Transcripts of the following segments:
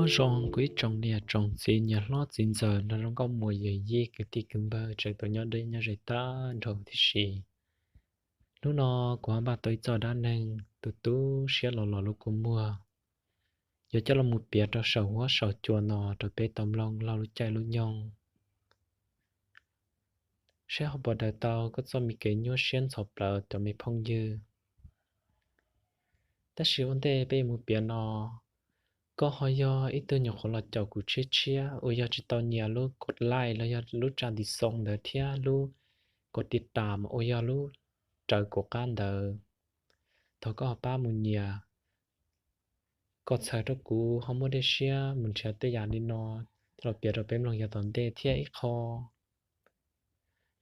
Nyob zoo kuv ib tsoom niam tsoom txiv, niam hlob txiv ntxawm, nrog rau nkauj muam yawm yij, kwv tij kwv npawg, tseem tus nyob deb nyob ze tag nrho huv tib si. Hnub no kuv ho npaj tau ib txoj dab neeg tu tu siab los los lub kua muag, yuav coj los mus piav rau saum huab saum cua no rau peb tau mloog laug lub caij lub nyoog, saib ho puas daws tau koj txoj me kev nyuaj siab ntxhov plawv cov me phooj ywg. Tab sis ua ntej peb yuav mus piav no, koj ho yog ib tug nyuam qhuav los caum kuv tshiab tshiab uas yog tsis tau nyiam lub kos like los yog lub tsa ntiv xoo ntawd thiab lub kos tiv tas uas yog lub raws kuv qab ntawd, thov koj ho pab mus nyiam kom txhawm rau kuv ho muaj dej siab mus nrhiav tej yam li no los piav rau peb mloog yav tom ntej thiab ib qho.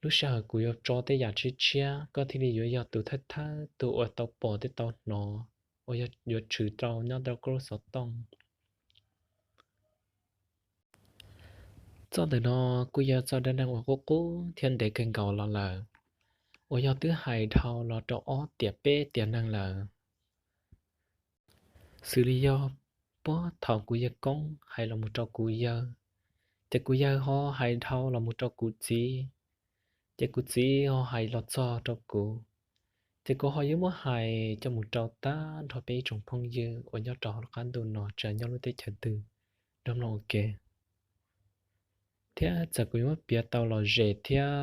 Lub sij hawm kuv yuav tso tej yam tshiab tshiab, koj thiaj li yuav yog tus thawj thawj tus uas tau pom thiab tau hnov, uas yuav tshwm rau nyob rau koj lub xov tooj. Txoj ntawm no kuj yog txoj dab neeg uas qub qub thiab ntev kawg nkaus los lawm, uas yog twb hais dhau los rau ob tiam peb tiam neeg lawm. Xws li yog puag thaum kuv yawg koob hais los mus rau kuv yawg, ces kuv yawg ho hais dhau los mus rau kuv txiv, ces kuv txiv ho hais los txog rau kuv, ces kuv ho yuav muab hais coj mus rau tag nrho peb ib tsoom phooj ywg uas nyob rau hauv qab ntuj no, tsis hais nyob lub teb chaws twg, nrog mloog ua ke. Thiab txawm kuv yuav muab piav tau lom zem thiab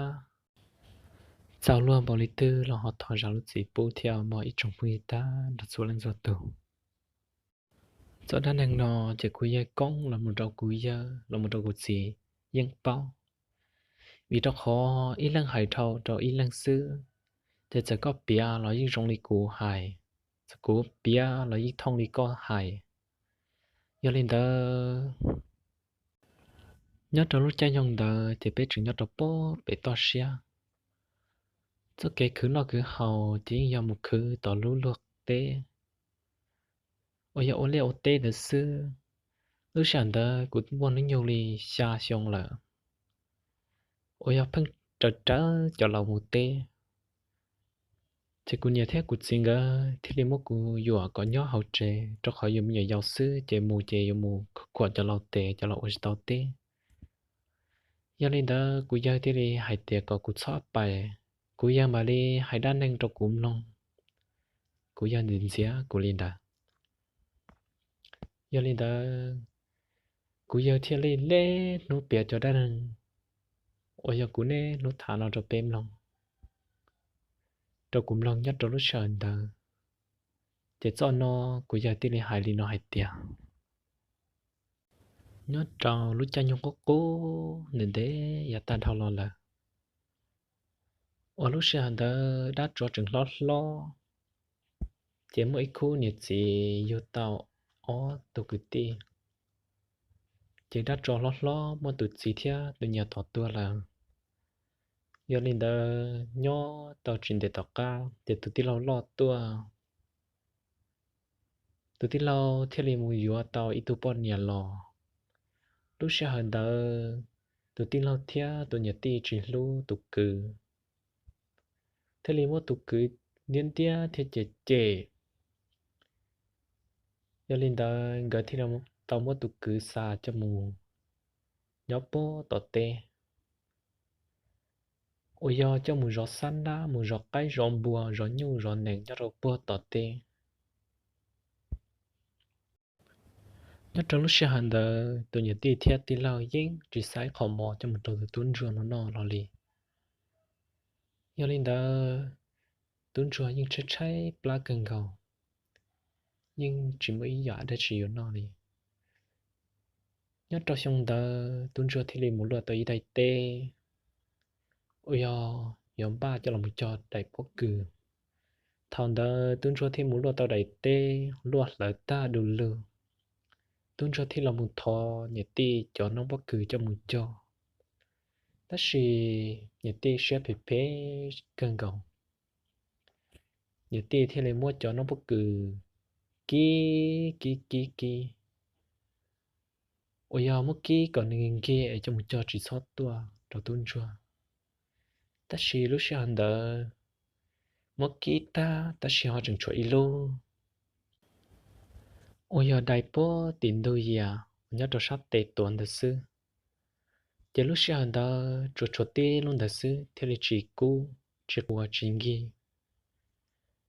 txaus luag npaum li twg los ho thov zam lub txim pub thiab mog ib tsoom phooj ywg tag nrho txhua leej txhua tus. Txoj dab neeg no ces kuv yawg koob los mus rau kuv yawg los mus rau kuv txiv yeej paub, vim rau qhov ib leeg hais dhau rau ib leeg xwb, ces txawm koj piav los yeej zoo li kuv hais, txawm kuv piav los yeej thooj li koj hais. Yog li ntawd, nyob rau lub caij nyoog ntawd ces peb tseem nyob rau puag pem toj siab. Txoj kev khwv noj khwv haus ces yeej yog mus khwv tom lub luag teb uas yog ua liaj ua teb ntawd xwb. Lub sij hawm ntawd kuv muaj hnub nyoog li xya xyoo lawm, uas yog pheej raws raws cov laus mus teb. Ces kuv niam thiab kuv txiv nkawd thiaj li muab kuv yuam kom nyob hauv tsev, rau qhov yus me nyuam yaus xwb ces mus ces yuav mus khuam cov laus tes, cov laus ua tsis tau teb. Yog li ntawd kuv yawg thiaj li hais tias kom kuv txhob pais, kuv yawg mam li hais dab neeg rau kuv mloog. Kuv yawg ntxias ntxias kuv li ntawd. Yog li ntawd, kuv yawg thiaj li niaj hnub piav cov dab neeg uas yog kuv niaj hnub tham no rau peb mloog, rau kuv mloog nyob rau lub sij hawm ntawd. Ces txoj no kuv yawg thiaj li hais li no hais tias, nyob rau lub caij nyoog qub qub ntev ntev yav tag dhau los lawm, uas lub sij hawm ntawd dab tsov tseem hlob hlob, ces muaj ib khub niam txiv yug tau ob tug kwv tij. Ces dab tsov hlob hlob muab tus txiv thiab tus niam tom tuag lawm. Yog li ntawd nyob tau tsis ntev tom qab ces tus tij laug loj tuaj. Tus tij laug thiaj li mus yuav tau ib tug poj niam los. Lub sij hawm ntawd tus tij laug thiab tus niam tij tsis hlub tus kwv, thiaj li muab tus kwv ntiab ntiab thiab cem cem. Yog li ntawd nkawd thiaj li tau muab tus kwv xa coj mus nyob puag tom teb, uas yog coj mus zov xab nab, mus zov qaib zov npua, zov nyuj zov nees nyob rau puag tom teb. Nyob rau lub sij hawm ntawd tus niam tij thiab tij laug yeej tsis xa ib qho mov coj mus rau tus tub ntsuag no noj hlo li. Yog li ntawd, tub ntsuag yeej tshaib tshaib plab kawg nkaus, yeej tsis muaj ib yam dab tsi yuav noj li. Nyob rau xyoo ntawd tub ntsuag thiaj li mus luaj tau ib daim teb, uas yog yuav npaj coj los mus cog daim pob kws. Thaum ntawd tub ntsuag thiaj mus luaj tau daim teb luaj hlawv tag du lug. Tub ntsuag thiaj los mus thov niam tij cov noob pob kws coj mus cog, tab sis niam tij siab phem phem kawg nkaus. Niam tij thiaj li muab cov noob pob kws kib kib kib kib, uas yog muab kib kom nws nkig es coj mus cog tsis txhob tuaj rau tub ntsuag. Tab sis lub sij hawm ntawd muab kib tag tab sis ho tseem tshuav ib lub, uas yog dai puag tim ntug yias, nyob rau sab tes tuav ntawd xwb. Ces lub sij hawm ntawd tsuas tshuav tib lub ntawd xwb thiaj li tsis kub, tsis quas tsis nkig.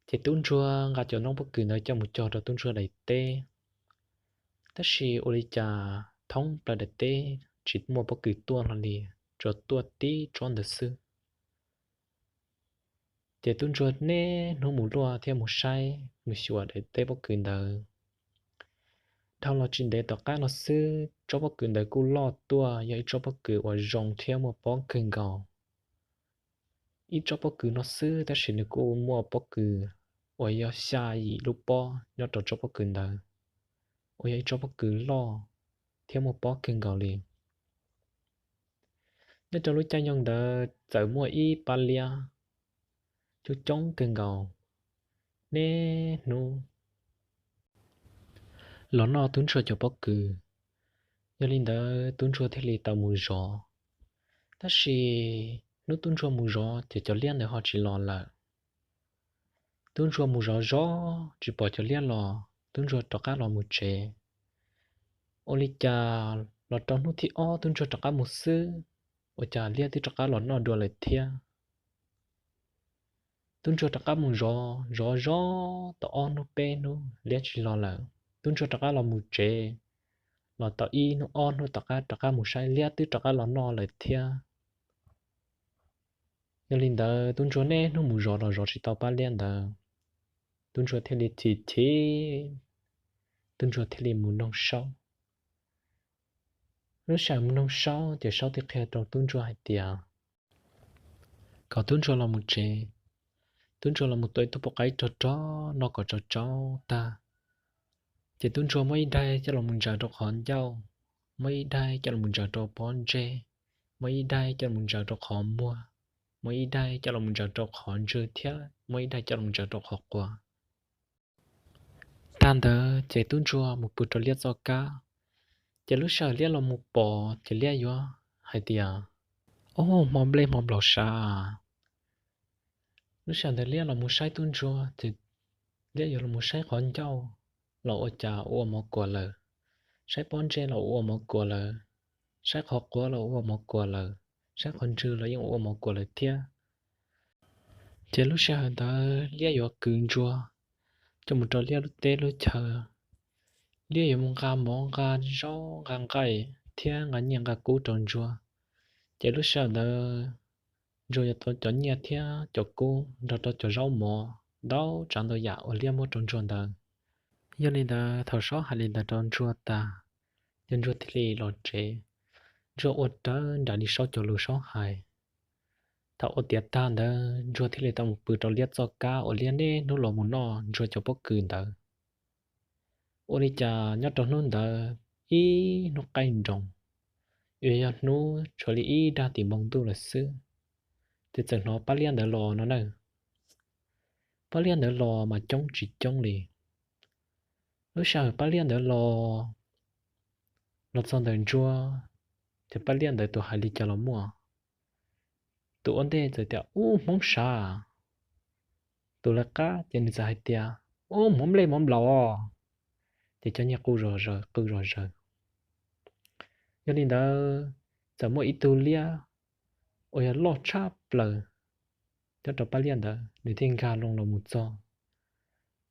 Ces tub ntsuag nqa cov noob pob kws ntawd coj mus cog rau tub ntsuag daim teb. Tab sis ua li cas thoob plaws daim teb tsis muaj pob kws tuaj hlo li, tsuas tuaj tib tsob ntawd xwb. Ces tub ntsuag niaj hnub mus luaj thiab mus saib mus xyuas daim teb pob kws ntawd. Dhau los tsis ntev tom qab no xwb tsob pob kws ntawd kuj loj tuaj, yog ib tsob pob kws uas zoo thiab muaj pob kawg nkaus. Ib tsob pob kws no xwb tab sis nws kuj muaj pob kws uas yog xya yim lub pob nyob rau tsob pob kws ntawd, uas yog ib tsob pob kws loj thiab muaj pob kawg nkaus li. Nyob rau lub caij nyoog ntawd txawm muaj ib pab liab coob coob kawg nkaus niaj hnub los noj tub ntsuag cov pob kws. Yog li ntawd tub ntsuag thiaj li tau mus zov. Tab sis hnub tub ntsuag mus zov ces cov liab ntawd ho tsis los lawm. Tub ntsuag mus zov zov tsis pom cov liab los, tub ntsuag rov qab los mus tsev. Ua li cas los rau hnub thib ob tub ntsuag rov qab mus xwb, ua cas liab twb rov qab los noj dua lawm thiab. Tub ntsuag rov qab mus zov zov zov tau ob hnub peb hnub liab tsis los lawm, tub ntsuag rov qab los mus tsev. Los tau ib hnub ob hnub tom qab rov qab mus saib liab twb rov qab los noj lawm thiab. Yog li ntawd tub ntsuag niaj hnub mus zov los zov tsis tau pab liab ntawd, tub ntsuag thiaj li chim chim, tub ntsuag thiaj li mus noog saub. Lub sij hawm mus noog saub ces saub thiaj qhia rau tub ntsuag hais tias kom tub ntsuag los mus tsev, tub ntsuag los mus tua ib tug poj qaib rog rog noj kom tsau tsau tag. Ces tub ntsuag muab ib daim coj los mus ntsaws rau qhov ncauj, muab ib daim coj los mus ntsaws rau pob ntseg, muab ib daim coj los mus ntsaws rau qhov muag, muab ib daim coj los mus ntsaws rau qhov ntswg thiab muab ib daim coj los mus ntsaws rau qhov quav. Tag ntawd ces tub ntsuag mus pw rau liab txoj kab. Ces lub sij hawm liab los mus pom ces liab yuav hais tias, Ob, hmo nplej hmo nplaum sav. Lub sij hawm ntawd liab los mus saib tub ntsuag ces liab yuav los mus saib qhov ncauj los ua cas ua mov kuam lawm, saib pob ntseg los ua mov kuam lawm, saib qhov quav los ua mov kuam lawm, saib qhov ntswg los yeej ua mov kuam lawm thiab. Ces lub sij hawm ntawd liab yuav kwv ntsuag coj mus rau liab lub teb lub chaw. Liab yuav mus nqa mov nqa zaub nqa nqaij thiab nqa nyiaj nqa kub rau ntsuag. Ces lub sij hawm ntawd ntsuag yuav tau cov nyiaj thiab cov kub nrog rau cov zaub mov ntau tsav ntau yam uas liab muab rau ntsuag ntawd. Yog li ntawd thaum saub hais li ntawd rau ntsuag tas, ces ntsuag thiaj li los tsev. Ntsuag ua rawv nraim li saub cov lus saub hais. Thaum ua tiav tag ntawd ntsuag thiaj li tau mus pw rau liab txoj kab uas liab niaj hnub los mus noj ntsuag cov pob kws ntawd. Ua li cas nyob rau hnub ntawd ib hnub qaij nroos, uas yog hnub tshuav li ib dag tim npoo ntuj lawm xwb, ces txawm hnov pab liab ntawd los no na. Pab liab ntawd los mas coob tsis coob li. Lub sij hawm pab liab ntawd los, los txog ntawm ntsuag, ces pab liab ntawd tus hais li cas los muaj. Tus ua ntej txawm tias, Ub, hmoob sav. Tus lawv qab ces nws txawm hais tias, Ub, hmoob nplej hmoob nplaum os. Ces cov nyiaj qw zom zaws qw zom zaws. Yog li ntawd txawm muaj ib tug liab uas yog loj tshaj plaws nyob rau pab liab ntawd, nws thiaj nkag loo los mus txog,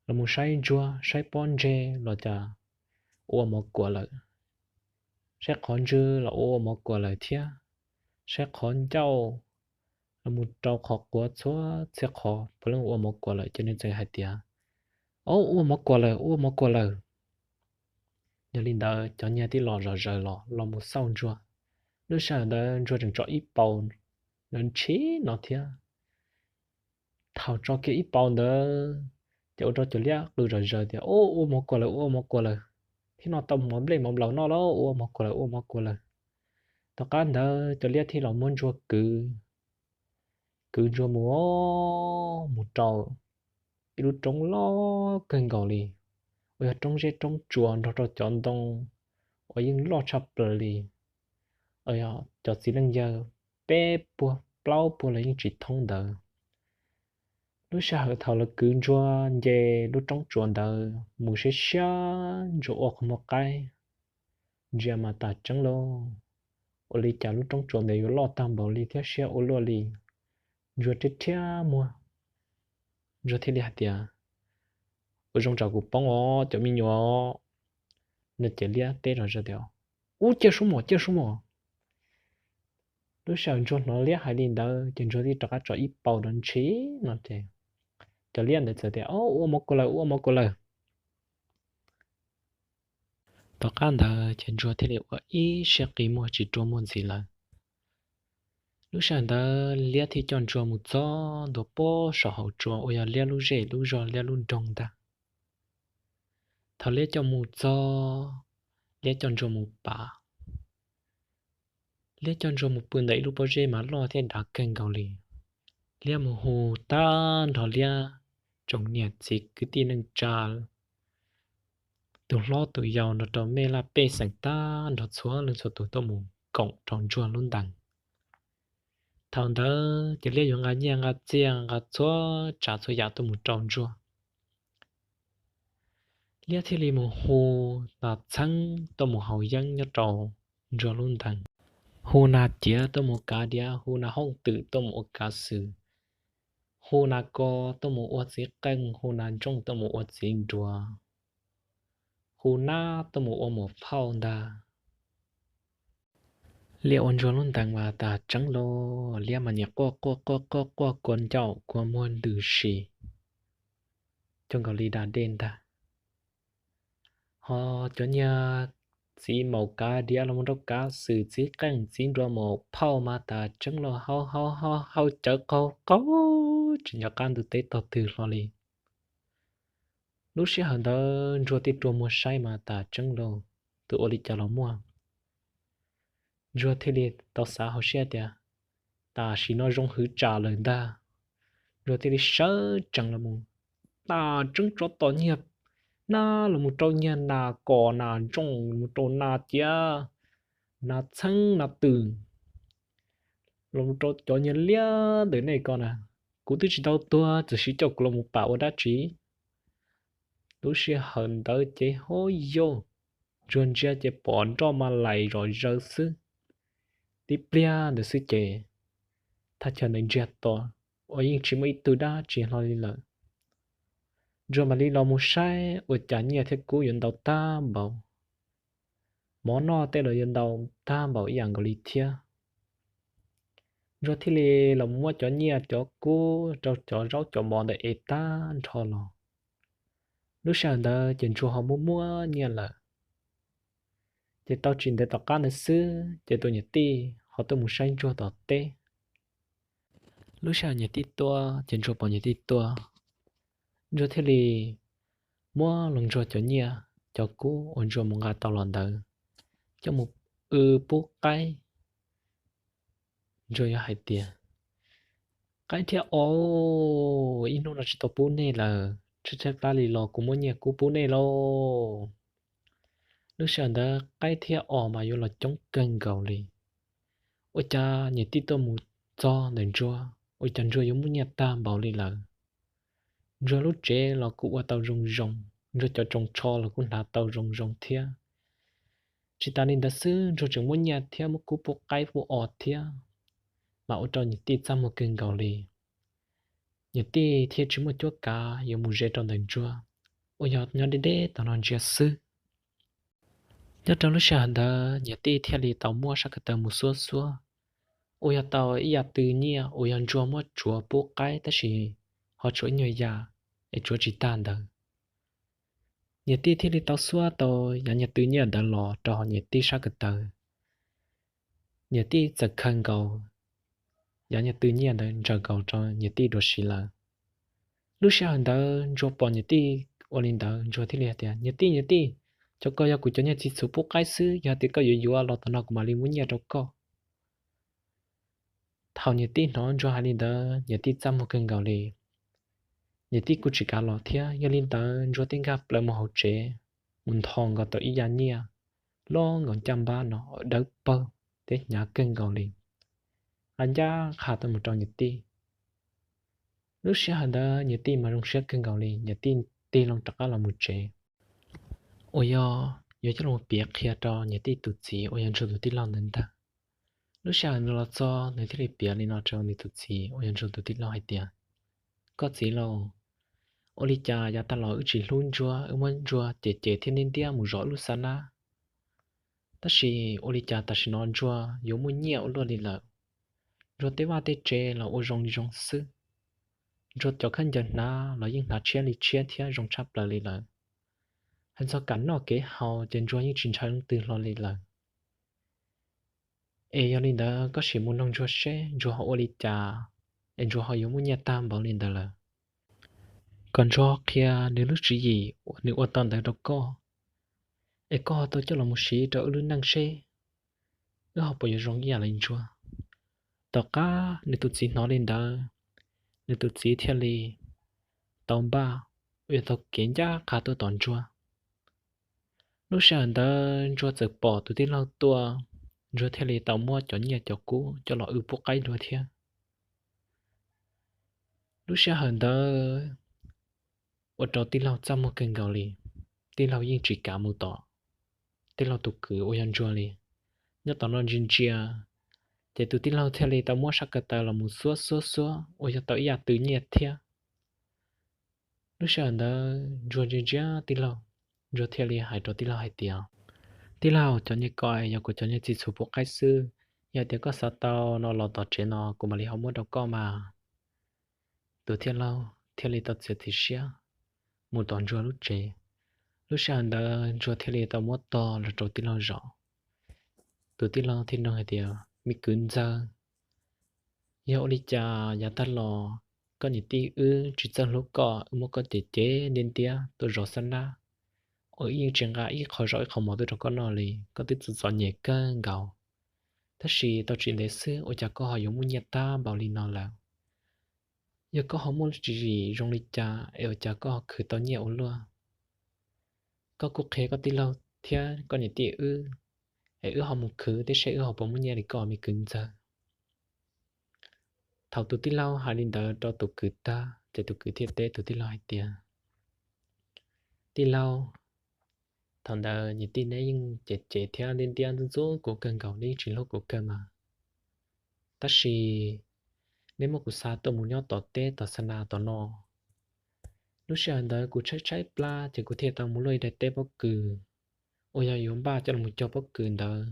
los mus saib ntsuag saib pob ntseg los cas ua mov kuam lawm, saib qhov ntswg los ua mov kuam lawm thiab, saib qhov ncauj los mus rau qhov quav txhua txhia qhov puav leej ua mov kuam lawm, ces nws txawm hais tias, Ob, ua mov kuam lawm, ua mov kuam lawm. Yog li ntawd cov nyiaj thiaj los zom zaws los los mus xauj ntsuag. Lub sij hawm ntawd ntsuag tseem tso ib paus ntawd ntshis no thiab. Thaum tso kiag ib paus ntawd, ces ua rau cov liab qw zom zaws tias, Ub, ua mov kuam lawm, ua mov kuam lawm, thiab noj tau mov nplej mov nplaum noj lawm, ua mov kuam lawm, ua mov kuam lawm. Tom qab ntawd cov liab thiaj los muab ntsuag kwv, kwv ntsuag mus, mus rau ib lub roob loj kawg nkaus li, uas yog roob zeb roob tsuas nrog rau cov ntoo uas yeej loj tshaj plaws li, uas yog cov txiv neej yawg peb puag plaub puag los yeej tsis thoob ntawd. Lub sij hawm thaum lawv kwv ntsuag nce lub roob tsuas ntawd mus siab siab ntsuag ua qhov muag qaib, ntsia mas tas tseeb lauj, ua li cas lub roob tsuas ntawd yuav loj tag npaum li thiab siab ua luaj li. Ntsuag rhiab rhiab muag, Ntsuag thiaj li hais tias, Ua zoo tsam kuv poob os cov me nyuam. No ces liab teb rau Ntsuag tias, Ub, ciaj sub mos, ciaj sub mos. Lub sij hawm Ntsuag hnov liab hais li ntawd ces Ntsuag thiaj rov qab tso ib paus rau ntshis no ces cov liab ntawd txawm tias, Ua mov kuv lawm, ua mov kuv lawm. Tom qab ntawd ces Ntsuag thiaj li ua ib siab qi muag tsis rua muag ntxiv lawm. Lub sij hawm ntawd liab thiaj coj Ntsuag mus txog ntua puag saum hauv tsua uas yog liab lub zej lub zog liab lub nroog ntag. Thaum liab coj mus txog, liab coj Ntsuag mus pam, liab coj Ntsuag mus pw ntawm ib lub pob zeb mas loj thiab dav kawg nkaus li. Liab mus hu tag nrho liab tsoom niam txiv kwv tij neej tsa, tus hlob tus yau nrog rau mej laj pej xeem tag nrho txhua leej txhua tus tuaj mus koom rau Ntsuag lub ntees. Thaum ntawd ces liab yuav nqa nyiaj nqa txiaj nqa txhua tsav txhua yam tuaj mus rau Ntsuag. Liab thiaj li mus hu nas txheeb tuaj mus haus yeeb nyob rau Ntsuag lub ntees, hu nas ciav tuaj mus kav diav, hu nas hooj twm tuaj mus ua kav xwm, hu nas ko tuaj mus ua txiv qeej, hu nas ntsooj tuaj mus ua txiv nruas, hu nab tuaj mus ua muam phauj ntag. Liab ua Ntsuag lub ntees mas tas tseeb lauj, liab mas nyiam quaj quaj quaj quaj quaj kua ncauj kua muag ntws si coj nkaus li da dej ntag. Ho cov niag txiv maum kav diav los mus rau kav xwm, txiv qeej txiv nruas muam phauj mas tas tseeb lauj, hau hau hau hau cawv qaug qaug tsis nco qab ntuj teb tog twg hlo li. Lub sij hawm ntawd Ntsuag thiaj rua muag saib mas tas tseeb lauj, twb ua li cas los muaj. Ntsuag thiaj li tau xav hauv siab tias, Tam sim no zoo hwv tsam lawm ntag. Ntsuag thiaj li sawv tsees los mus, tas tseeb tsov tom nyiag nab los mus rau nyiag nas kom nas ntsooj, mus rau nas ciav, nas txheeb nas twm, los mus rau cov nyiag liab ntawm nej ko na. Kuv twb tsis tau tuag, txawm siv coj kuv los mus pam ua dab tsi? Lub sij hawm ntawd ces hov yau, Ntsuag ntsia ces pom nroj mas laim zom zaws xwb. Tib pliag ntawd xwb ces thaj chaw ntawd ntsiag to uas yeej tsis muaj ib tug dab tsi hlo li lawm. Ntsuag mam li los mus saib ua cas nyiaj thiab kub yuav ntau tag npaum, mov noj tej los yuav ntau tag npaum ib yam nkaus li thiab. Ntsuag thiaj li los muab cov nyiaj cov kub rau cov zaub cov mov ntawd ev tag nrho los. Lub sij hawm ntawd ces Ntsuag ho muaj muaj nyiaj lawm. Ces tau tsis ntev tom qab ntawd xwb ces tus niam tij ho tuaj mus saib Ntsuag tom teb. Lub sij hawm niam tij tuaj ces Ntsuag pom niam tij tuaj, Ntsuag thiaj li muab los Ntsuag cov nyiaj cov kub uas Ntsuag mus nqa tau los ntawd coj mus w pub qaib. Ntsuag yuav hais tias, Qaib thiab os, ib hnub no tsis tau pub nej lawm, tshaib tshaib plab li los kuv muab nyiaj kub pub nej lauj. Lub sij hawm ntawd qaib thiab os mas yuav los coob kawg nkaus li. Ua cas niam tij tuaj mus txog ntawm Ntsuag, ua cas Ntsuag yuav muaj nyiaj tag npaum li lawm. Ntsuag lub tsev los kuj ua tau zoo zoo, Ntsuag cov tsoos tsho los kuj hnav tau zoo zoo thiab. Tsis tas li ntawd xwb, Ntsuag tseem muaj nyiaj thiab muaj kub pub qaib pub os thiab, mas ua rau niam tij txaj muag kawg nkaus li. Niam tij thiaj tsis muaj cuab kav yuav mus ze rau ntawm Ntsuag, uas yog nyob deb deb tom no ntsia xwb. Nyob rau lub sij hawm ntawd niam tij thiaj li tau muab sab ko taw mus xuab xuab, uas yog tau ib yam tw nyiaj uas yog Ntsuag muab tsuav pub qaib tab sis ho tshuav ib nyuag yam es tsuav tsis tag ntawd. Niam tij thiaj li tau xuab tau yav nyuag tw nyiaj ntawd los rau niam tij sab ko taw. Niam tij txawm khaws nkaus yav nyuag tw nyiaj ntawd ntsaws nkaus rau niam tij dua si lawm. Lub sij hawm ntawd Ntsuag pom niam tij ua li ntawd, Ntsuag thiaj li hais tias, Niam tij, niam tij, cov ko yog kuv cov nyiaj txiv txhuv pub qaib xwb, yog tias koj yuav yuav los tom no kuv mam li muab nyiaj rau koj. Thaum niam tij hnov Ntsuag hais li ntawd, niam tij txaj muag kawg nkaus li. Niam tij kuj tsis kav los thiab, yog li ntawd Ntsuag thiaj nkag plaws mus hauv tsev, mus nthos nkaus tau ib yam nyiaj loj nkaus ncaj npab no dawb paug thiab hnyav kawg nkaus li, a ncaj qha tuaj mus rau niam tij. Lub sij hawm ntawd niam tij mas zoo siab kawg nkaus li, niam tij tig loo rov qab los mus tsev. Uas yog yuav coj los piav qhia rau niam tij tus txiv uas yog Ntsuag tus tij laug ntawd ntag. Lub sij hawm nws los txog nws thiaj li piav li no rau nws tus txiv uas yog Ntsuag tus tij laug hais tias, Koj txiv lauj, ua li cas yav tag los wb tsis hlub Ntsuag, wb muab Ntsuag cem cem thiab ntiab ntiab mus zov lub xab nab. Tab sis ua li cas tam sim no Ntsuag yuav muaj nyiaj ua luaj li lawm. Ntsuag tej vaj tej tsev los ua zoo li zoo xwb. Ntsuag cov khaub ncaws hnav los yeej hnav tshiab li tshiab thiab zoo tshaj plaws li lawm. Hais txog kev noj kev haus ces Ntsuag yeej tsis ntshaw leej twg hlo li lawm. Es yog li ntawd koj sim mus noog Ntsuag seb Ntsuag ho ua li cas es Ntsuag ho yuav muaj nyiaj tag npaum li ntawd lawm. Kom Ntsuag qhia nws lub tswv yim uas nws ua tau ntawd rau koj, es koj ho tau coj los mus siv rau wb lub neej seb wb ho puas yuav zoo ib yam li Ntsuag. Tom qab nws tus txiv hnov li ntawd, nws tus txiv thiaj li tau npaj uas yog tau kev ncaj qha tuaj tom Ntsuag. Lub sij hawm ntawd Ntsuag txawm pom tus tij laug tuaj, Ntsuag thiaj li tau muab cov nyiaj cov kub coj los wb pub qaib dua thiab. Lub sij hawm ntawd ua rau tij laug txaj muag kawg nkaus li. Tij laug yeej tsis kam mus tom tij laug tus kwv uas yog Ntsuag li. Nyob tom no ntsia ntsia, ces tus tij laug thiaj li tau muab sab ko taw los mus xuab xuab xuab uas yog tau ib yam twg nyiaj thiab. Lub sij hawm ntawd Ntsuag ntsia ntsia tij laug, Ntsuag thiaj li hais rau tij laug hais tias, Tij laug, cov nyiaj ko yog kuv cov nyiaj txhij txhua pub qaib xwb, yog tias koj xav tau no los tom tsev no kuv mam li ho muab rau koj mas. Tus tij laug thiaj li tau txiav txim siab mus tom Ntsuag lub tsev. Lub sij hawm ntawd Ntsuag thiaj li tau muab tog los rau tij laug zaum. Tus tij laug thiaj nug hais tias, Me kwv ntxawg, yog ua li cas yav tag los koj niam tij wb tsis txawj hlub koj, wb muab koj cem cem ntiab ntiab tuaj zov xab nab, uas wb yeej tsis nqa ib qho zaub ib qho mov tuaj rau koj noj li, koj twb txom txom nyem kawg nkaus. Tab sis tau tsis ntev xwb ua cas koj ho yuav muaj nyiaj tag npaum li no lawm? Yog koj ho muaj tswv yim zoo li cas es ua cas koj ho khwv tau nyiaj ua luaj? Koj kuj qhia koj tij laug thiab koj niam tij wb, es wb ho mus khwv thiab seb wb ho puas muaj nyiaj li koj, me kwv ntxawg. Thaum tus tij laug hais li ntawd rau tus kwv tag ces tus kwv thiaj teb tus tij laug hais tias, Tij laug, thaum ntawd niam tij neb yeej cem cem thiab ntiab ntiab ntxub ntxub kuv kawg nkaus, neb yeej tsis hlub kuv kawg mas. Tab sis neb muab kuv xa tuaj mus nyob tom teb tom xa na tom no. Lub sij hawm ntawd kuv tshaib tshaib plab ces kuv thiaj tau mus luaj ib daim teb pob kws uas yog yuav npaj coj los cog pob kws ntawd.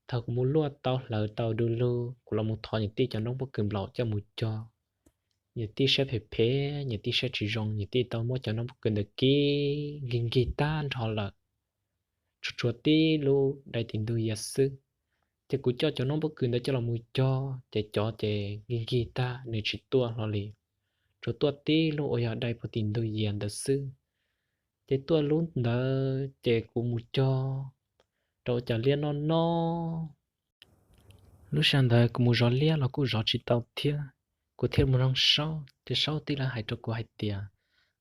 Thaum kuv mus luaj tau hlawv tau du lug, kuv los mus thov niam tij cov noob pob kws nplaum coj mus cog. Niam tij saib phem phem, niam tij saib tsis zoo, niam tij tau muab cov noob pob kws ntawd kib nkig nkig tag nrho lawm, tsuas tshuav tib lub dai tim ntug yias xwb. Ces kuv coj cov noob pob kws ntawd coj los mus cog ces cov ces nkig nkig tag nws tsis tuaj hlo li, tsuas tuaj tib lub uas yog dai puag tim ntug yias ntawd xwb. Ces tuaj lub ntawd ces kuv mus cog rau ua cas liab noj noj. Lub sij hawm ntawd kuv mus zov liab los kuj zov tsis tau thiab. Kuv thiaj mus noog Saub, ces Saub tij laug hais rau kuv hais tias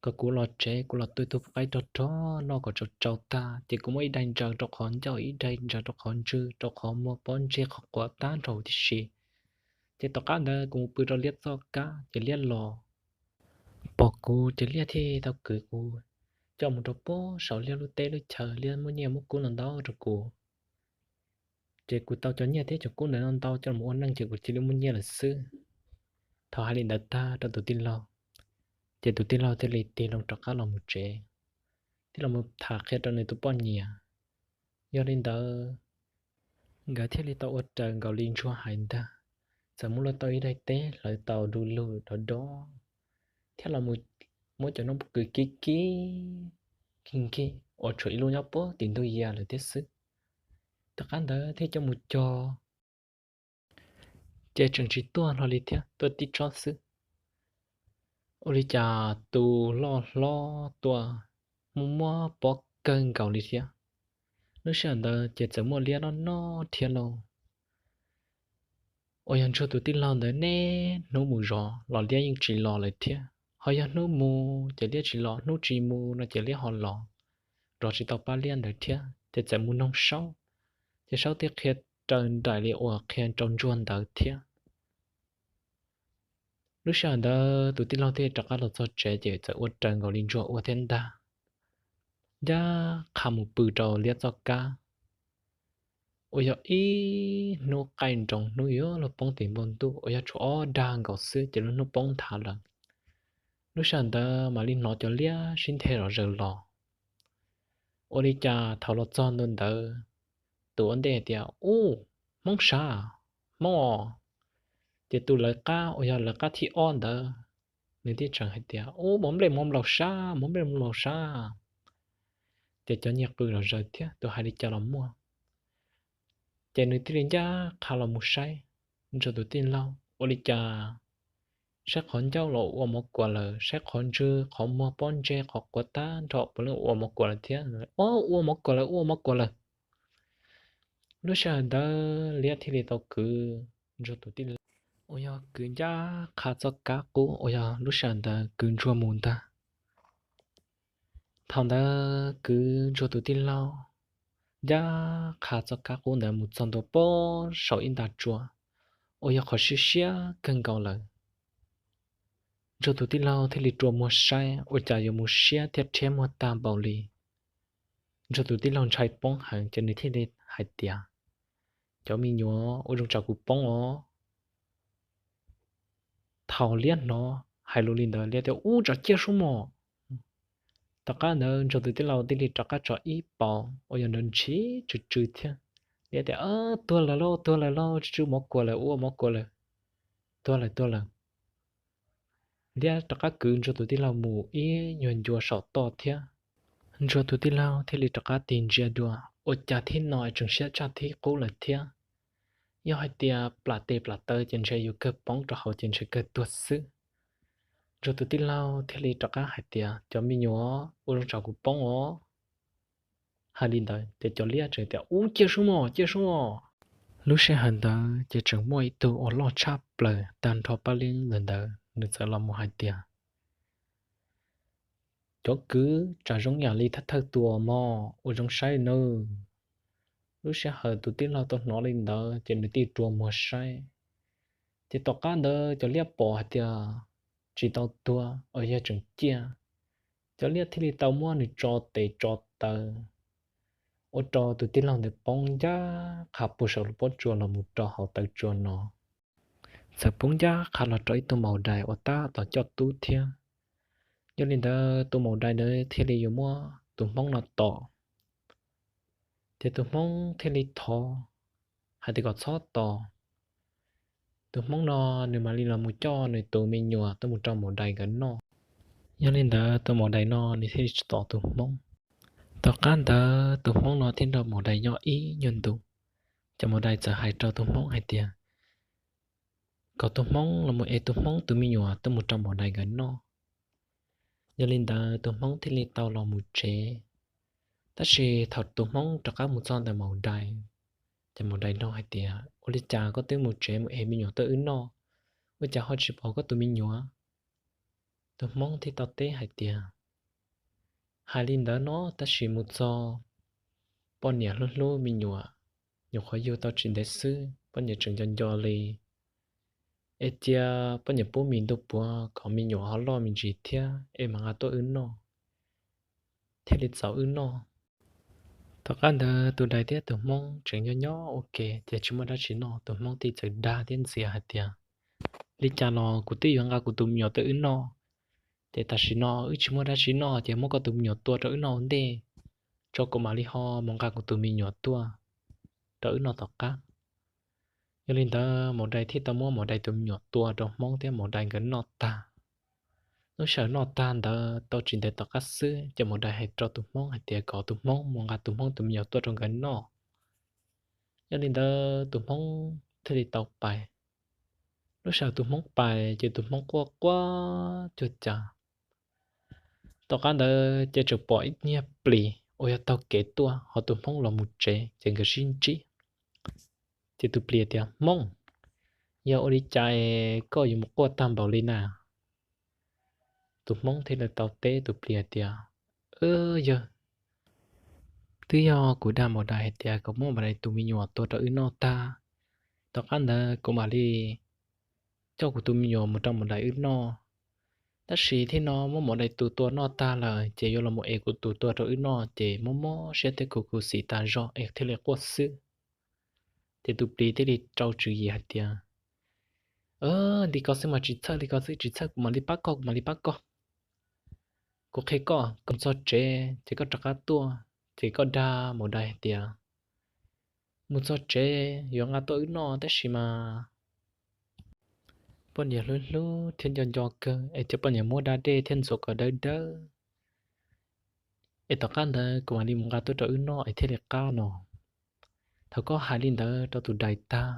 kom kuv los tsev, kuv los tu ib tug pub qaib rog rog noj kom tsau tsau tag, ces kuv muab ib daim ntsaws rau qhov ncauj, ib daim ntsaws rau qhov ntswg, rau qhov muag, pob ntseg, qhov quav tag nrho huv tib si. Ces tom qab ntawd kuv mus pw rau liab txoj kab ces liab los pom kuv ces liab thiaj tau kwv kuv coj mus rau pem saum liab lub teb lub chaw, liab muab nyiaj muab kub no ntau rau kuv. Ces kuv tau cov nyiaj thiab cov kub ntawd no ntau coj los ua neej ces kuv cia li muaj nyiaj lawm xwb. Thaum hais li ntawd tag rau tus tij laug, ces tus tij laug thiaj li tig loo rov qab los mus tsev, thiaj los mus tham qhia rau nws tus poj niam. Yog li ntawd, nkawd thiaj li tau ua raws nkaus li Ntsuag hais ntag, txawm muab luaj tau ib daim teb hlawv tau du lug dob dob, thiab los muab cov noob pob kws kib kib nkig nkig uas tshuav ib lub nyob puag tim ntug yias lawm thiab xwb. Tom qab ntawd thiaj coj mus cog, ces tseem tsis tuaj hlo li thiab, tuaj tib tsob xwb. Ua li cas tus loj hlob tuaj muaj muab pob kawg nkaus li thiab. Lub sij hawm ntawd ces txawm muaj liab noj noj thiab lauj. Uas yog Ntsuag tus tij laug ntawd niaj hnub mus zov los liab yeej tsis los lawm thiab, ho yog hnub mus ces liab tsis los, hnub tsis mus no ces liab ho los, zov tsis tau pab liab ntawd thiab, ces txawm mus noog Saub, ces Saub thiaj qhia raws nraim li uas qhia rau Ntsuag ntawd thiab. Lub sij hawm ntawd tus tij laug thiaj rov qab los txog tsev ces txawm ua raws nkaus li Ntsuag ua thiab ntag. ncaj qha mus pw rau liab txoj kab, uas yog ib hnub qaij nroos, hnub yuav luag poob tim npoo ntuj uas yog tshuav ob dag nkaus xwb ces lub hnub poob nthav lawm. Lub sij hawm ntawd mam li hnov cov liab sib nthe zom zaws los. Ua li cas thaum los txog ntua ntawd, tus ua ntej hais tias, Ub, hmoob sav, hmoob os. Ces tus lawv qab uas yog lawv qab thib ob ntawd, nws thiaj tseem hais tias, Ub, muab nplej muab nplaus sav, muab nplej muab nplaus sav. Ces cov nyiag qw los zaws thiab, tus hais li cas los muaj. Ces nws thiaj li ncaj qha los mus saib Ntsuag tus tij laug, ua li cas saib qhov ncauj los ua mov kuam lawm, saib qhov ntswg qhov muag pob ntseg qhov quav tag nrho puav leej ua mov kuam lawm thiab. Ua mov kuam lawm, ua mov kuam lawm. Lub sij hawm ntawd liab thiaj li tau kwv Ntsuag tus tij laug, uas yog kwv ncaj qha txoj kab qub uas yog lub sij hawm ntawd kwv Ntsuag mus ntag. Thaum ntawd kwv Ntsuag tus tij laug ncaj qha txoj kab qub ntawd mus txog ntua pem saum ib nta tsua uas yog qhov siab siab kawg nkaus lawm. Ntsuag tus tij laug thiaj li rua muag saib ua cas yuav mus siab thiab rhiab muag tag npaum li. Ntsuag tus tij laug ntshai poob heev ces nws thiaj li hais tias, Cov me nyuam, ua zoo tso kuv poob os. Thaum liab hnov hais lus li ntawd, liab tias, Ub, tso ciaj sub mos. Tom qab ntawd Ntsuag tus tij laug thiaj li rov qab tso ib paus uas yog nrov ntshiv tsw tsw thiab. Liab tias, Tuag lawm lauj, tuag lawm lauj, tsw tsw mov kuam lawm, ua mov kuam lawm, tuag lawm, tuag lawm. Liab rov qab kwv Ntsuag tus tij laug mus ib nyuag ncua saum toj thiab. Ntsuag tus tij laug thiaj li rov qab tig ntsia dua, ua cas thib no tseem siab tshaj thib qub lawm thiab. Yog hais tias plam tes plam taw ces ntshe yuav kawg poob rau hauv ces ntshe kawg tuag xwb. Ntsuag tus tij laug thiaj li rov qab hais tias, Cov me nyuam, ua zoo tso kuv poob os. Hais li ntawd ces cov liab tseem tias, Ub, ciaj sub mos, ciaj sub mos. Lub sij hawm ntawd ces tseem muaj ib tug uas loj tshaj plaws tag nrho pab liab ntawd, nws txawm los mus hais tias, Cov kwv, tsam zoo yam li thawj thawj tus mog, ua zoo saib nawb. Lub sij hawm tus tij laug tau hnov li ntawd ces nws thiaj rua muag saib. Ces tom qab ntawd cov liab pom hais tias tsis tau tuag, uas yog tseem ciaj, cov liab thiaj li tau muab nws tso tes tso taw, ua rau tus tij laug ntawd poob ncaj qha puag saum lub pob tsuas los mus rau hauv taw tsua no. Txawm poob ncaj qha los rau ib tug maum dais uas tab tom coj tub thiab. Yog li ntawd tus maum dais ntawd thiaj li yuav muab tus hmoob no tom. Ces tus hmoob thiaj li thov hais tias kom txhob tom. Tus hmoob no nws mam li los mus coj nws tus me nyuam tuaj mus rau maum dais nkawd noj. Yog li ntawd tus maum dais no nws thiaj li tsis tom tus hmoob. Tom qab ntawd tus hmoob no thiaj nrog maum dais nyob ib nyuag ntu, ces maum dais txawm hais rau tus hmoob hais tias kom tus hmoob los mus ev tus hmoob tus me nyuam tuaj mus rau maum dais nkawd noj. Yog li ntawd tus hmoob thiaj li tau los mus tsev. Tab sis thaum tus hmoob rov qab mus txog ntawm maum dais, ces maum dais nug hais tias, Ua li cas koj twb mus tsev mus ev me nyuam tuaj wb noj, ua cas ho tsis pom koj tus me nyuam? Tus hmoob thiaj tau teb hais tias, Hais li ntawd no tab sis mus txog, poj niam hlub hlub me nyuam, nyuam qhuav yug tau tsis ntev xwb, poj niam tseem nco nco li. Es cia poj niam pub mis ntuj puav kom me nyuam ho loj me ntsis thiab es mam nqa tuaj wb noj, thiaj li txaus wb noj. Tom qab ntawd tus dais thiab tus hmoob tseem nyob nyob ua ke ces tsis muaj dab tsi noj, tus hmoob thiaj txawm dag thiab ntxias hais tias, Li cas los kuv twb yuav nqa kuv tus me nyuam tuaj wb noj, ces tam sim no wb tsis muaj dab tsi noj ces muab koj tus me nyuam tua rau wb noj ua ntej, tso kuv mam li ho mus nqa kuv tus me nyuam tuaj rau wb noj tom qab. Yog li ntawd maum dais thiaj tau muab maum dais tus me nyuam tua rau hmoob thiab maum dais nkawd noj tag. Lub sij hawm noj tag ntawd tau tsis ntev tom qab xwb ces maum dais hais rau tus hmoob hais tias kom tus hmoob mus nqa tus hmoob tus me nyuam tuaj rau nkawd noj. Yog li ntawd tus hmoob thiaj li tau pais. Lub sij hawm tus hmoob pais ces tus hmoob quaj quaj cuag cas. Tom qab ntawd ces tseem pom ib niag plis uas yog taug kev tuaj, ho tus hmoob los mus tsev ces nkawd sib ntsib. Ces tus plis tias, Hmoob, yog ua li cas koj yuav mus quaj tag npaum li na? Tus hmoob thiaj li tau teb tus plis hais tias, Yawg, twb yog kuv dag maum dais hais tias kom muab maum dais tus me nyuam tua rau wb noj tag, tom qab ntawd kuv mam li coj kuv tus me nyuam mus rau maum dais wb noj. Tab sis thiab no muab mus dais tus tua noj tag lawm ces yuav los mus ev kuv tus tua rau wb noj ces mob mob siab thiab khuv khuv xim tas zog es thiaj li quaj xwb. Ces tus plis thiaj li rau tswv yim hais tias, Li ko xwb mas tsis txhawj, li ko xwb tsis txhawj, kuv mam li pab koj, kuv mam li pab koj. Kuv qhia koj, koj mus txog tsev ces koj rov qab tuaj ces koj dag mus dais hais tias, mus txog tsev yuav nqa tuaj wb noj tab sis mas poj niam hlub hlub thiab nco nco kawg es cia poj niam muab da dej thiab ntxuav kom dawb dawb es tom qab ntawd kuv mam li mus nqa tuaj rau wb noj es thiaj li qab no. Thaum koj hais li ntawd rau tus dais tag,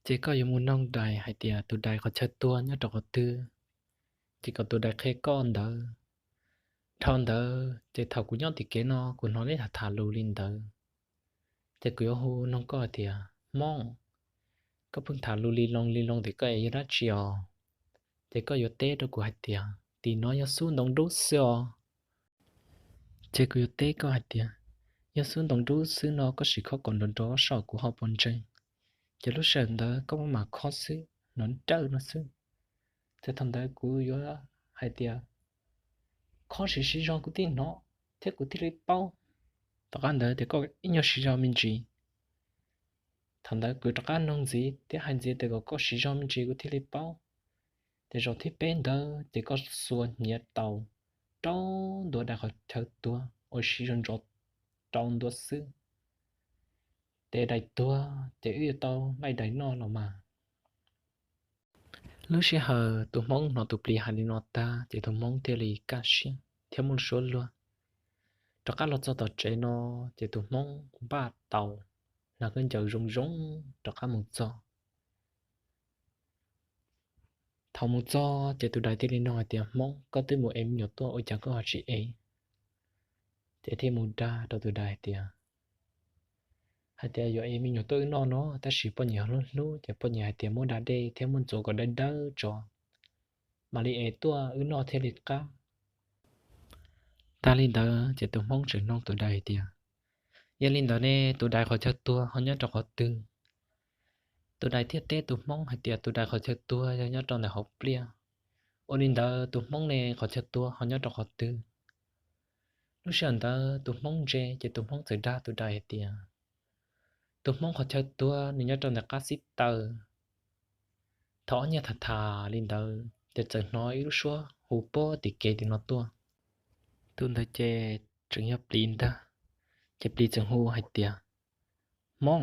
ces koj yuav mus noog dais hais tias tus dais qhov chaw tuag nyob rau qhov twg, ces kom tus dais qhia koj ntawd. Dhau ntawd ces thaum kuv nyob tim kev no kuv hnov neb tham tham lus li ntawd, ces kuv yuav hu noog koj hais tias, Hmoob, koj pheej tham lus li loo li loo tim koj es yog dab tsi os? Ces koj yuav teb rau kuv hais tias, Tim no yog xub ntoo dub xwb os. Ces kuv yuav teb koj hais tias, Yog xub ntoo dub xwb no koj sim khob kom nrov nrov saib kuv ho puas ntseeg. Ces lub sij hawm ntawd koj maj mam khob xwb, nrov nrawm no xwb. Ces thaum ntawd kuv yuav hais tias, Khob siv siv zog kuv thiaj hnov thiab kuv thiaj li paub. Tom qab ntawd ces koj ib nyuag siv zog me ntsis. Thaum ntawd kuv rov qab noog ntxiv thiab hais ntxiv tias kom koj siv zog me ntsis kuv thiaj li paub. Ces zaum thib peb ntawd ces koj xuas hnyiav taus rau ntua dais qhov chaw tuag uas siv zog ntsoov rau ntua xwb. Ces dais tuag ces wb yuav tau laij dais noj los mas. Lub sij hawm tus hmoob hnov tus plis hais li no tag ces tus hmoob thiaj li kaj siab thiab muaj lub suab luag rov qab los txog tom tsev no. Ces tus hmoob npaj tau hnav khaub ncaws zoo zoo rov qab mus txog. Thaum mus txog ces tus dais thiaj li nug hais tias, Hmoob, koj twb mus ev me nyuam tuaj ua cas koj ho tsis ev? Ces thiaj mus dag rau tus dais hais tias, hais tias yuav ev me nyuam tuaj wb noj no tab sis poj niam hlub hlub ces poj niam hais tias muab da dej thiab muab ntxuav kom dawb dawb tso, mam li ev tuaj wb noj thiaj li qab. Tag li ntawd ces tus hmoob tseem nug tus dais hais tias, Yog li ntawd ne, tus dais qhov chaw tuag ho nyob rau qhov twg? Tus dais thiaj teb tus hmoob hais tias tus dais qhov chaw tuag yog nyob rau ntawm hauv pliaj. Ua li ntawd tus hmoob ne qhov chaw tuag ho nyob rau qhov twg? Lub sij hawm ntawd tus hmoob ntse ces tus hmoob txawm dag tus dais hais tias, Tus hmoob qhov chaw tuag nws nyob rau ntawm qab xib taws. Thaum ob niag tham tham li ntawd ces txawm hnov ib lub suab hu puag tim kev tim no tuaj. Tus ntawd ces tseem yog plis ntag. Ces plis txawm hu hais tias, Hmoob,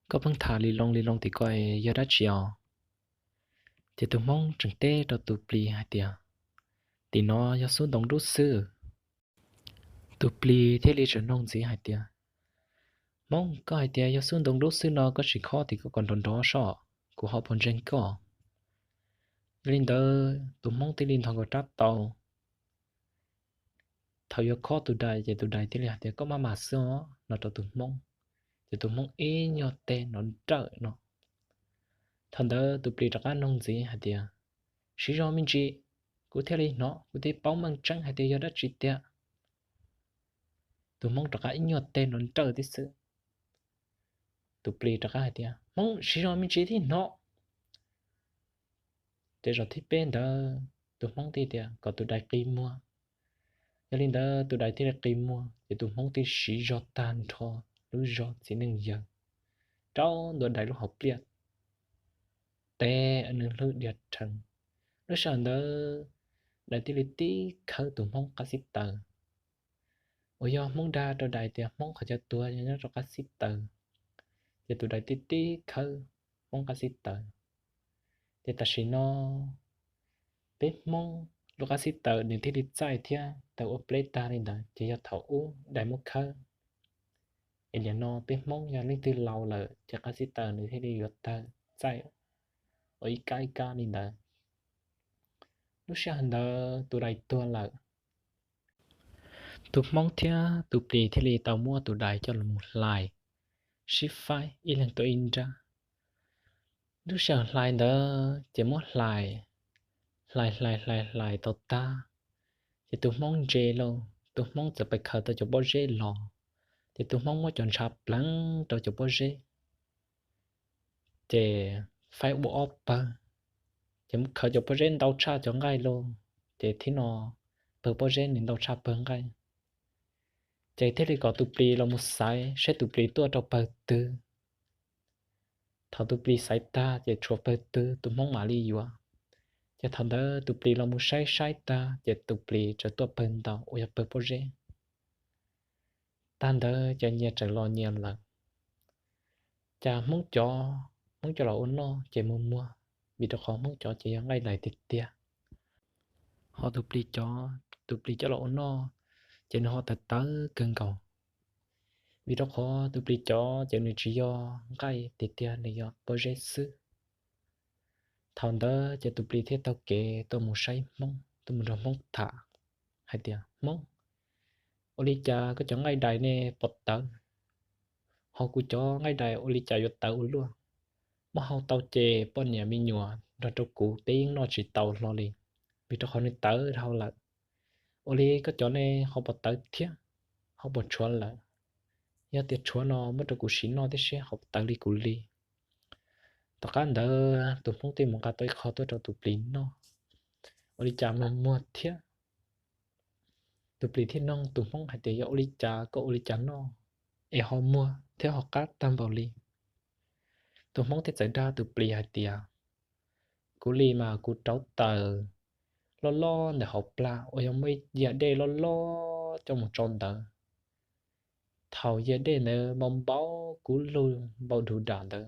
koj pheej tham li loo li loo tim ko yog dab tsi os? Ces tus hmoob tseem teb rau tus plis hais tias, Tim no yog xub ntoo dub xwb. Tus plis thiaj li tseem nug ntxiv hais tias, Hmoob, koj hais tias yog xub ntoo dub xwb no koj sim khob tim koj kom nrov nrov soj, kuv ho puas ntseeg koj. Yog li ntawd tus hmoob thiaj li nthos nkaus rab taus. Thaum yuav khob tus dais ces tus dais thiaj li hais tias, Koj maj mam xwb os, no rau tus hmoob. Ces tus hmoob ib nyuag teg nrov nrawm no. Thaum ntawd tus plis rov qab nug ntxiv hais tias, Siv zog me ntsis, kuv thiaj li hnov, kuv thiaj paub meej tseeb hais tias yog dab tsi tiag. Tus hmoob rov qab ib nyuag teg nrov nrawm tib xwb. Tus plis rov qab hais tias, Hmoob, siv zog me ntsis thiaj hnov. Ces zaum thib peb ntawd tus hmoob thiaj tias kom tus dais qi muag. Yog li ntawd tus dais thiaj li qi muag ces tus hmoob thiaj siv zog tag nrho lub zog txiv neej yawg rau ntua dais lub hauv pliaj, teb nws hlwb diav rhees. Lub sij hawm ntawd dais thiaj li tib khawb tus hmoob qab xib taws. Uas yog hmoob dag rau dais tias hmoob qhov chaw tuag yog nyob rau qab xib taws, ces tus dais thiaj tib khawb hmoob qab xib taws. Ces tam sim no peb hmoob lub qab xib taws nws thiaj li txaij thiab tawg ua pleb tag li ntawd ces yog thaum ub dais muab khawb. Es nim no peb hmoob yog leej twg laus lawm ces qab xib taws nws thiaj li yuav tawg txaij ua ib kab ib kab li ntawd. Lub sij hawm ntawd tus dais tuag lawm. Tus hmoob thiab tus plis thiaj li tau muab tus dais coj los mus hlais, sib faib ib leeg tuav ib nrab. Lub sij hawm hlais ntawd ces muab hlais, hlais hlais hlais hlais tau tag, ces tus hmoob ntse lauj, tus hmoob txawm pais khaws tau cov pob zeb los, ces tus hmoob muab cov ntshav pleev rau cov pob zeb, ces faib ua ob pawg. Ces mus khaws cov pob zeb ntau tshaj cov nqaij lauj, ces thib no pawg pob zeb nws ntau tshaj pawg nqaij. Ces thiaj li kom tus plis los mus xaiv saib tus plis tuaj rau pawg twg. Thaum tus plis xaiv tag ces tshuav pawg twg tus hmoob mam li yuav. Ces thaum ntawd tus plis los mus saib saib tag ces tus plis txawm tuaj pawg ntau uas yog pawg pob zeb. Tag ntawd ces nyias txawm los nyias lawm. Cas hmoob cov, hmoob cov los ua noj ces muag muag, vim rau qhov hmoob cov ces yog nqaij dais tiag tiag. Ho tus plis cov, tus plis coj los ua noj ces nws ho tawv tawv kawg nkaus, vim rau qhov tus plis cov ces nws tsis yog nqaij tiag tiag, nws yog pob zeb xwb. Thaum ntawd ces tus plis thiaj taug kev tuaj mus saib hmoob, tuaj mus nrog hmoob tham hais tias, Hmoob, ua li cas koj cov nqaij dais ne pom tawv, ho kuv cov nqaij dais ua li cas yuav tawv ua luaj? Muab hau tau ces poj niam me nyuam nrog rau kuv peb yeej noj tsis tau hlo li, vim rau qhov nws tawv dhau lawm. Ua li koj cov ne ho pom tawv thiab, ho pom tshuav lawm? Yog tias tshuav no muab rau kuv sim noj thiab seb ho tawv li kuv li. Tom qab ntawd tus hmoob thiaj mus nqa tau ib qho tuaj rau tus plis noj. Ua li cas muag muag thiab. Tus plis thiaj nug tus hmoob hais tias, Yog ua li cas koj ua li cas noj es ho muag thiab ho qab tag npaum li? Tus hmoob thiaj txawm dag tus plis hais tias, Kuv li mas kuv rauv taws loj loj ntawm hauv plag uas yog muaj ib yag dej loj loj coj mus tsau ntawd. Thaum yag dej ntawd npau npau kub lug npau dug dam ntawd,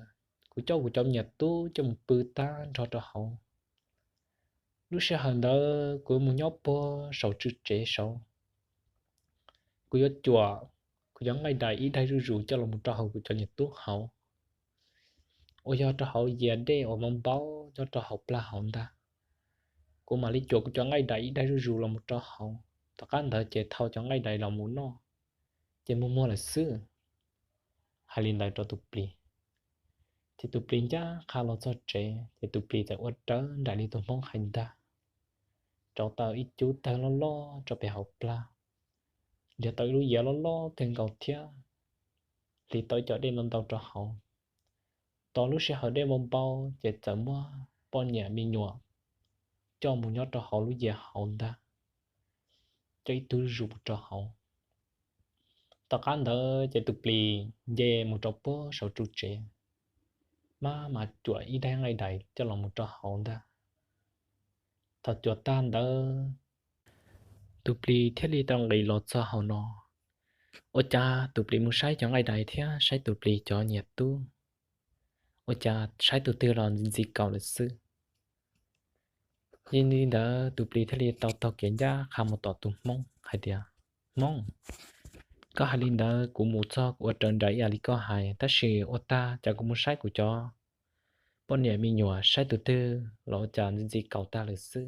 kuv coj kuv cov me nyuam tub coj mus pw tag nrho rau hauv. Lub sij hawm ntawd kuv mus nyob puag saum tswm tsev saud, kuv yuav cuam kuv cov nqaij dais ib daig zuj zus coj los mus rau hauv kuv cov me nyuam tub hauv, uas yog rau hauv yag dej uas npau npau nyob rau hauv plag hauv ntag. Kuv mam li cuam kuv cov nqaij dais ib daig zuj zus los mus rau hauv, tom qab ntawd ces thau cov nqaij dais los mus noj, ces muag muag lawm xwb. Hais li ntawd rau tus plis, ces tus plis ncaj qha los txog tsev, ces tus plis txawm ua raws nraim li tus hmoob hais ntag, rauv taws ib cub tawg loj loj rau pem hauv plag, nrhiav tau ib lub yias loj loj kawg nkaus thiab hliv tau ib co dej ntau ntau rau hauv. Tos lub sij hawm dej npau npau ces txawm muab poj niam me nyuam coj mus nyob rau hauv lub yias hauv ntag, coj ib tug zuj zus mus rau hauv. Tom qab ntawd ces tus plis nce mus rau puag saum tswm tsev, maj mam cuam ib daig nqaij dais coj los mus rau hauv ntag. Thaum cuam tag ntawd, tus plis thiaj li tau nqis los txog hauv no. Ua cas tus plis mus saib cov nqaij dais thiab saib tus plis cov me nyuam tub, ua cas saib tus twg los ntxi ntxi kaus lawm xwb. Yog li ntawd tus plis thiaj li tau taug kev ncaj qha mus tom tus hmoob hais tias, Hmoob, koj hais li ntawd kuv mus txog kuv ua raws nraim ib yam li koj hais, tab sis ua tag cas kuv mus saib kuv cov poj niam me nyuam saib tus twg los ua cas ntxi ntxi kaus tag lawm xwb.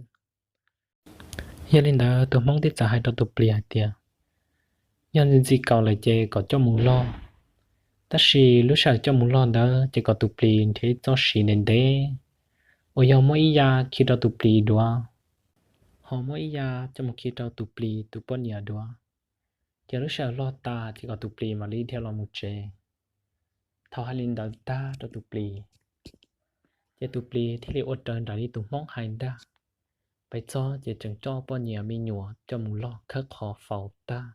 Yog li ntawd tus hmoob thiaj txawm hais rau tus plis hais tias, Yog ntxi ntxi kaus lawm ces kom coj mus log, tab sis lub sij hawm coj mus log ntawd ces kom tus plis nrhiav ib txoj siv ntev ntev uas yog muab ib yag khi rau tus plis duav, ho muab ib yag coj mus khi rau tus plis tus poj niam duav, ces lub sij hawm log tas ces kom tus plis mam li dhia los mus tsev. Thaum hais li ntawd tag rau tus plis, ces tus plis thiaj li ua raws nraim li tus hmoob hais ntag. Pais txog ces tseem coj poj niam me nyuam coj mus log khawb qhov faus tag.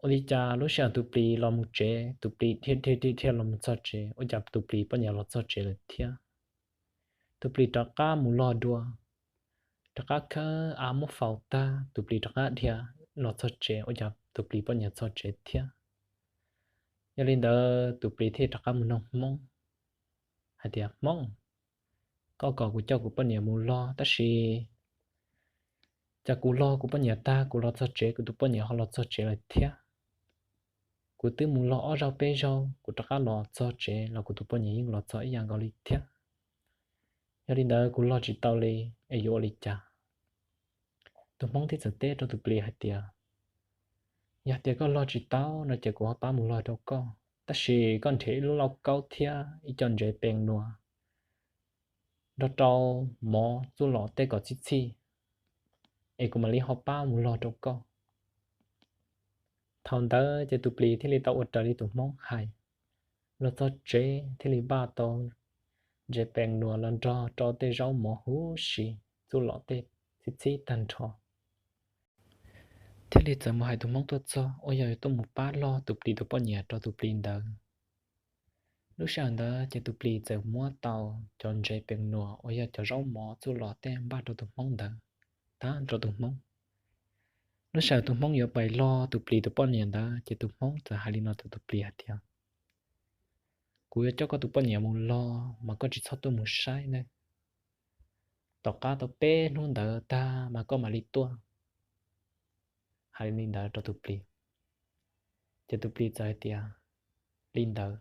Ua li cas lub sij hawm tus plis los mus tsev, tus plis dhia dhia dhia los mus txog tsev, ua cas tus plis poj niam los txog tsev lawm thiab. Tus plis rov qab mus log dua, rov qab khawb av muab faus tag, tus plis rov qab dhia los txog tsev, ua cas tus plis poj niam txog tsev thiab. Yog li ntawd tus plis thiaj rov qab mus nug hmoob hais tias, Hmoob, koj kom kuv coj kuv poj niam mus log, tab sis cas kuv log kuv poj niam tag kuv los txog tsev kuv tus poj niam ho los txog tsev lawm thiab. Kuv twb mus log ob zaug peb zaug kuv rov qab los txog tsev los kuv tus poj niam yeej los txog ib yam nkaus li thiab. Yog li ntawd kuv log tsis tau li, es yuav ua li cas? Tus hmoob thiaj txawm teb rau tus plis hais tias, Yog tias koj log tsis tau no ces kuv ho pab mus log rau koj, tab sis koj nrhiav ib lub lauj kaub thiab ib co ntsev pee nua, nrog rau mov txuj lom tej kom txhij txhij, es kuv mam li ho pab mus log rau koj. Thaum ntawd ces tus plis thiaj li tau ua raws li tus hmoob hais, los txog tsev thiaj li npaj tau ntses pees nuas los nrog rau tej zaub mov huv si, txuj lom tej txhib txhib tag nrho, thiaj li txawm mus hais tus hmoob tuaj txog uas yog yuav tuaj mus pab log tus plis tus poj niam rau tus plis ntawd. Lub sij hawm ntawd ces tus plis txawm muab tau cov ntses pees nuas uas yog cov zaub mov txuj lom tej npaj rau tus hmoob ntawd tag rau tus hmoob. Lub sij hawm tus hmoob yuav pais log tus plis tus poj niam ntawd ces tus hmoob txawm hais li no rau tus plis hais tias, kuv yuav coj koj tus poj niam mus log mas koj tsis txhob tuaj mus saib nawb. Tom qab tau peb hnub ntawd tag mas koj mam li tuaj. Hais li ntawd rau tus plis, ces tus plis txawm hais tias li ntawd.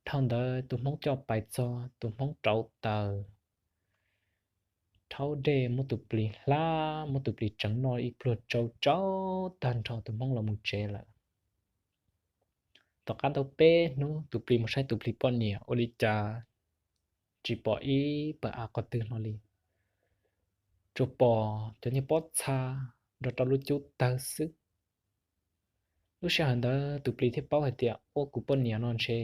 Dhau ntawd tus hmoob coj pais txog, tus hmoob rauv taws, rhaub dej, muab tus plis hlab, muab tus plis tseev noj ib pluag tsau tsau tag nrho tus hmoob los mus tsev lawm. Tom qab ntau peb hnub tus plis mus saib tus plis poj niam ua li cas tsis pom ib pawg av qhov twg hlo li, tsuas pom cov niag pob txha nrog rau lub cub tawg xwb. Lub sij hawm ntawd tus plis thiaj paub hais tias ua kuv poj niam no ntshe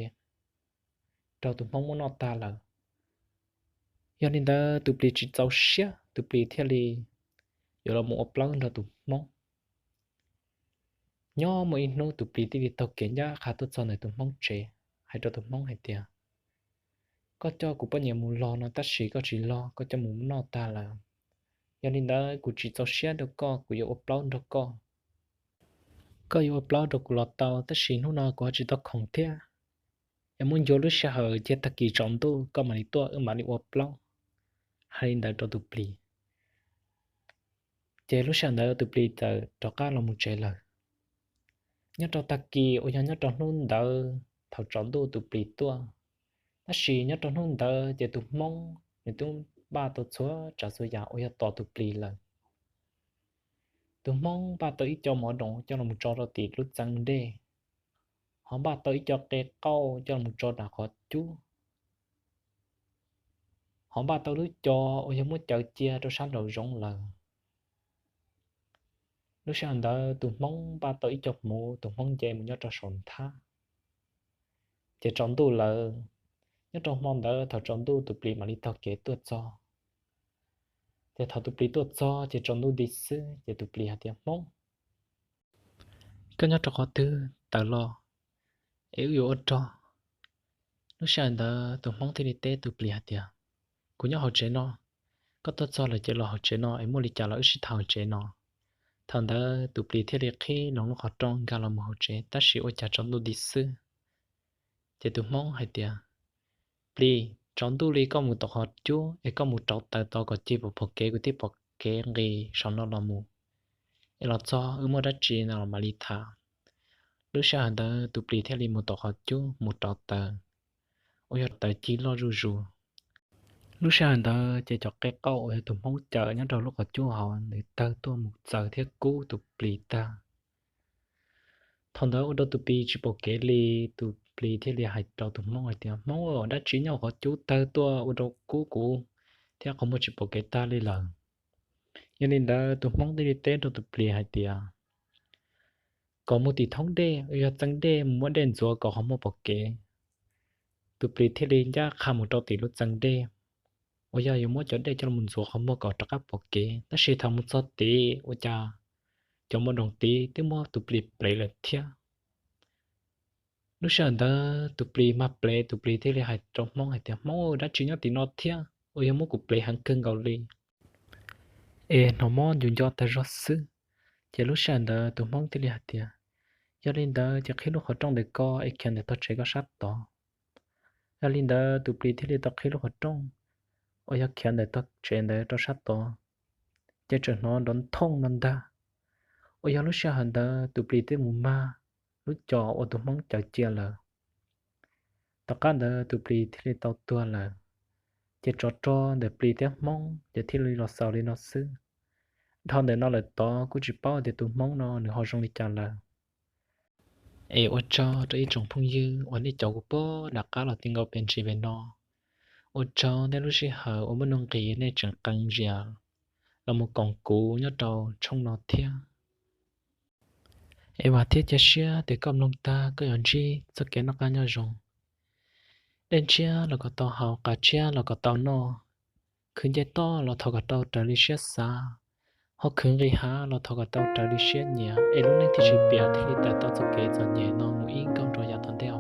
raug tus hmoob muab noj tag lawm. Yog li ntawd tus plis tsis txaus siab, tus plis thiaj li yuav los mus ua plaub nrog tus hmoob. Nyob muaj ib hnub tus plis thiaj li taug kev ncaj qha tuaj txog ntawm tus hmoob tsev, hais rau tus hmoob hais tias, koj coj kuv poj niam mus log no tab sis koj tsis log, koj coj mus noj tag lawm. Yog li ntawd kuv tsis txaus siab rau koj, kuv yuav ua plaub nrog koj. Koj yuav ua plaub rau kuv los tau tab sis hnub no kuv ho tsis tau khoom thiab. Es muab ncua lub sij hawm cia tag kis tsaus ntuj koj mam li tuaj wb mam li ua plaub. Hais li ntawd rau tus plis, ces lub sij hawm ntawd tus plis txawm rov qab los mus tsev lawm. Nyob rau tag kis uas yog nyob rau hnub ntawd thaum tsaus ntuj tus plis tuaj, tab sis nyob rau hnub ntawd ces tus hmoob nws twb npaj tau txhua tsav txhua yam uas yog tos tus plis lawm. Tus hmoob npaj tau ib co mov doos coj los tso rau tim lub txee dej, ho npaj tau ib co qe qauj coj los tso nram qhov cub, ho npaj tau lub co uas yog muab caws cia rau sab nraum zoov lawm. Lub sij hawm ntawd tus hmoob npaj tau ib co hmuv, tus hmoob nce mus nyob rau saum nthab. Ces tsaus ntuj lawm, nyob rau hmo ntawd thaum tsaus ntuj tus plis mam li taug kev tuaj txog. Ces thaum tus plis tuaj txog ces tsaus ntuj nti xwb ces tus plis hais tias, hmoob, koj nyob rau qhov twg tawm los es wb yuav ua rog. Lub sij hawm ntawd tus hmoob thiaj li teb tus plis hais tias, kuv nyob hauv tsev no, koj tuaj txog lawm ces los hauv tsev no es muaj li cas los wb sib tham hauv tsev no. Thaum ntawd tus plis thiaj li qhib loo lub qhov rooj nkag los mus hauv tsev tab sis ua cas tsaus ntuj nti xwb. Ces tus hmoob hais tias, plis, tsaus ntuj li koj mus tom qhov cub es koj mus rauv taws tod kom cig pom pom kev kuv thiaj pom kev nqis saum no los mus, es los txog wb muaj dab tsi no los mam li tham. Lub sij hawm ntawd tus plis thiaj li mus tom qhov cub mus rauv taws, uas yog taws cig loj zuj zus. Lub sij hawm ntawd ces cov qe qauj uas yog tus hmoob caws nyob rau lub qhov cub hauv nws tawg tuaj mus txaws thiab kub tus plis tag. Thaum ntawd ua rau tus plis tsis pom kev li, tus plis thiaj li hais rau tus hmoob hais tias, hmoob, dab tsi nyob qhov cub tawg tuaj ua rau kub kuv thiab qhov muag tsis pom kev tag li lawm. Yog li ntawd tus hmoob thiaj li teb rau tus plis hais tias, kom mus tim thoob dej uas yog txee dej mus muab dej ntxuav kom qhov muag pom kev. Tus plis thiaj li ncaj qha mus rau tim lub txee dej uas yog yuav muab cov dej coj los ntxuav qhov muag kom rov qab pom kev, tab sis thaum mus txog tid ua cas cov mos doos tid twb muab tus plis plev lawm thiab. Lub sij hawm ntawd tus plis mag plev, tus plis thiaj li hais rau hmoob hais tias, hmoob, dab tsi nyob tim no thiab uas yog muab kuv plev heev kawg nkaus li, es hnov mob ncu nco tag zog xwb. Ces lub sij hawm ntawd tus hmoob thiaj li hais tias, yog li ntawd ces qhib lub qhov rooj ntawm ko es khiav ntawm tog tsev koj sab tod. Yog li ntawd tus plis thiaj li tau qhib lub qhov rooj uas yog khiav ntawm tog tsev ntawd rau sab tod, ces tseem hnov nrov nthooj no ntag, uas yog lub sij hawm ntawd tus plis twb mus mag lub co uas tus hmoob caws cia lawm. Tom qab ntawd tus plis thiaj li tau tuag lawm. Ces tsov rog ntawm plis thiab hmoob ces thiaj li los xaus li no xwb. Dhau ntawm no lawm tod kuj tsis paub tias tus hmoob no nws ho zoo li cas lawm. Es ua tsaug rau ib tsoom phooj ywg uas nej caum kuv puag nram qab los ti nkaus pem ntsis pem no. Ua tsaug nej lub sij hawm uas muaj nuj nqis nej tseem qee zias los mus koom kuv nyob rau tshooj no thiab. Es vam thiab cia siab tias koj mloog tag koj yuav ntsib txoj kev noj qab nyob zoo. Dej ntshiab los kom tau haus, qav tshiab los kom tau noj, khwv nce toj los thov kom tau raws li siab xav, ho khwv nqis hav los thov kom tau raws li siab nyiam, es lub neej thiaj tsis piam thiaj li tawm tau txoj kev txom nyem no mus ib nkauj nrog yav tom ntej.